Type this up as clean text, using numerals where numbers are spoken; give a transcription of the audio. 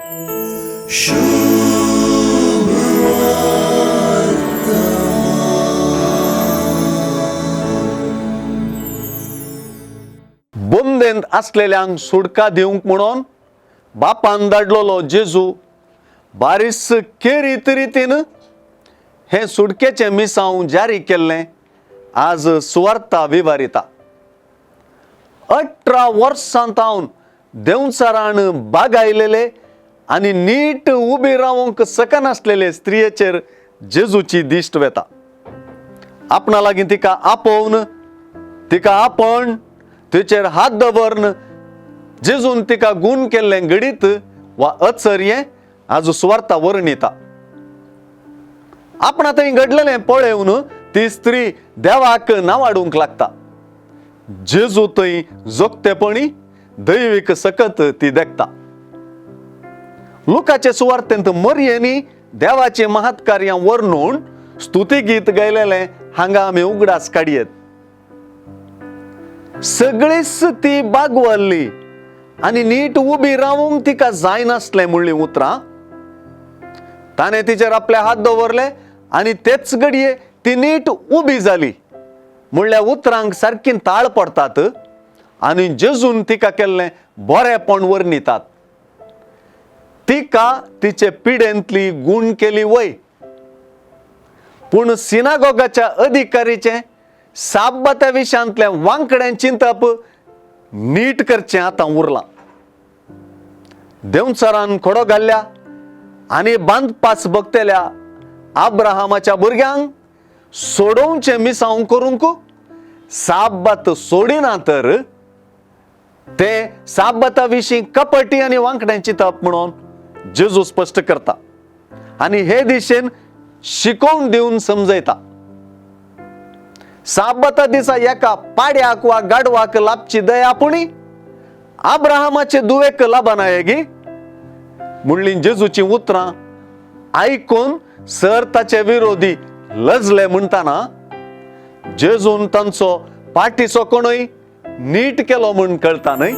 बंदेंत आसलेल्यांक सुडका दिवंक म्हणून बापान धाडलेलो जेजू बारीस केरीत रितीन हें सुटकेचें मिसांव जारी केल्लें आज सुवार्ता विवारिता. 18 वर्सां तावन देंवचारान बागायलेले आनी नीट उबी रावंक शकनासलेले स्त्रियेचेर जेजूची दिश्ट वेता. आपणा लागीं तिका आपोवन तिका आपण तिचेर हात दवरन जेजून तिका गूण केल्लें घडीत वा अचर्यें आज सुवार्ता वर्णिता. आपणा थंय घडलेलें पळेवन ती स्त्री देवाक नावाडूंक लागता. जेजू थंय जोगतेपणी दैवीक सकत ती देखता. लुकाचे सुवार्तेंत मरयेनी देवाचीं महत्कार्यां वर्णून स्तुती गीत गायलेलें हांगा आमी उगडास काडयेत. सगळीच ती बागवल्ली आनी नीट उबी रावूंक तिका जायनासलें म्हणलीं उतरां ताणें तिचेर आपले हात दवरले आनी तेच घडये ती नीट उबी जाली म्हणल्या उतरांक सारकी ताळ पडटात आनी जेजून तिका केल्लें बरेपण वर्णितात. तिका तिचे पिडेंतली गूण केली वय. पूण सिनागोगाच्या अधिकारीचें साब्बात्या विशांतलें वांकडें चिंतप नीट करचें आतां उरलां. देंवचारान खोडो घाल्ल्या आनी बांदपास बघतल्या आब्राहामाच्या भुरग्यांक सोडोवचें मिसांव करूंक साब्बात सोडिना तर ते साब्बाता विशीं कपटी आनी वांकडें चिंतप म्हणून जेजू स्पश्ट करता आनी हे दिशेन शिकोवन दिवन समजयता. साब्बाता दिसा एका पाड्याक वा गाडवाक लाबची दया पुणी आब्राहामाचे दुवेक लाबना येगी म्हणली जेजूची उतरां आयकून सर ताचे विरोधी लजले म्हणटाना जेजून तांचो पाठीचो कोणूय नीट केलो म्हूण कळटा न्हय.